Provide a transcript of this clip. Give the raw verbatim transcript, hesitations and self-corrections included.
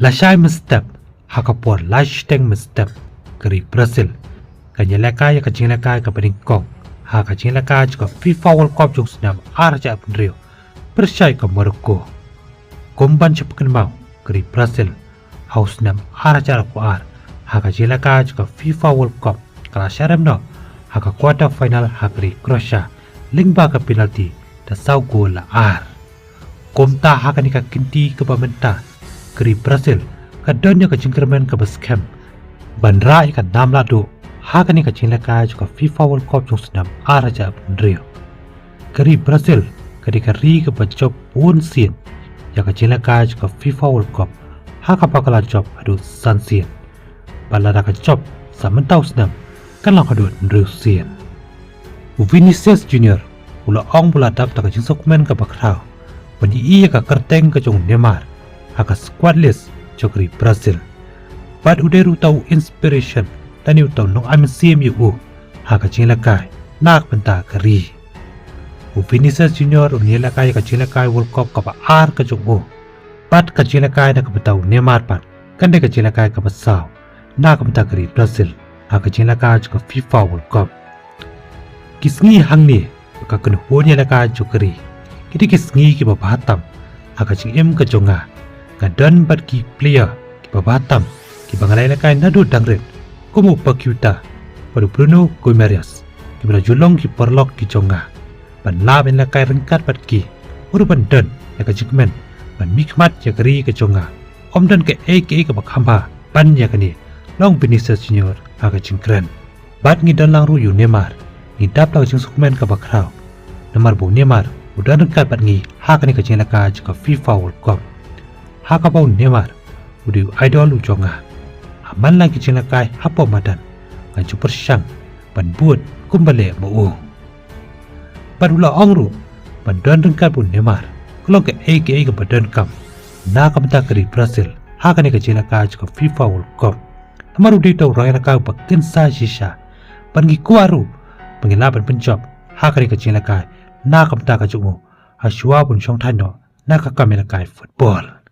Lashai mynstep, ha ka por lai shiteng mynstep, ka ri Brazil kan ïalehkai ïa ka jingïalehkai kaba nyngkong ha ka jingïalehkai jong ka FIFA World Cup jong u snem ar hajar arphew hynriew pyrshah ïa ka Morocco. Kum ban shu pynkynmaw, ka ri Brazil ha u snem ar hajar arphew ar ha ka jingïalehkai jong ka FIFA World Cup ka la sharem noh ha ka quarter final ha ka ri Croatia lyngba ka penalty da saw gol la ar. Kumta ha kane ka kynti kaba mynta, ka ri Brazil ka don ïa ka jingkyrmen kaba skhem ban rah ïa ka nam lahduh ha kane ka jingïalehkai jong ka FIFA World Cup jong u snem ar hajar arphew hynriew. Ka ri Brazil ka dei ka ri kaba jop bun sien ïa ka jingïalehkai jong ka FIFA World Cup, ha kaba ka la jop haduh san sien. Bad lada ka jop sa mynta u snem, kan long haduh hynriew sien. U Vinicius Junior u la ong ba u la dap da ka jingsngewkmen kaba khraw ban ïohi ïa ka kyrteng ka jong u Neymar ha ka squad list jong ka ri Brazil. Bad u dei ruh uta u inspiration lane uta u nongai mynsiem ïa u ha ka jingïalehkai na ka bynta ka ri. U Vinicius Junior un ïalehkai ïa ka jingïalehkai World Cup kaba ar ka jong u. Bad ka jingïalehkai na ka bynta u Neymar pat kan dei ka jingïalehkai kaba saw na ka bynta ka ri Brazil ha ka jingïalehkai jong ka FIFA World Cup. Ki sngi hangne ba ka kynhun ïalehkai jong ka ri ki dei ki sngi kiba bha tam ha ka jingim ka jong nga. Nga don bad ki player kiba bha tam kiba nga la ïalehkai naduh dang rit, kum u Paqueta bad u Bruno Guimaraes, kiba la ju long ki paralok ki jong nga. Ban lah ban ïalehkai ryngkat bad ki, u ruh ban don ïa ka jingkmen ban mihkhmat ïa ka ri ka jong nga. Ym don kaei kaei kaba kham bha ban ïa kane, long Vinicius Junior ha ka jingkren. Bad ngi don lang ruh ïa u Neymar, ngi dap da ka jingsngewkmen kaba khraw namar ba u Neymar u don ryngkat bad ngi ha kane ka jingïalehkai jong ka FIFA World Cup. Ha kaba u Neymar u dei u idol u jong nga. Ha man la ki jingïalehkai hapoh madan, nga ju pyrshang ban bud kumba leh ma u. Bad u la ong ruh ban don ryngkat bad u Neymar ka long kaei kaei kaba donkam na ka bynta ka ri Brazil ha kane ka jingïalehkai jong ka FIFA World Cup. Namar u dei uta u nongïalehkai uba kynsai shisha. Bad ngi kwah ruh ba ngin lah ban pynjop ha kane ka jingïalehkai na ka bynta ka jong u, ha shuwa ba un shong thait noh na ka kam ïalehkai football.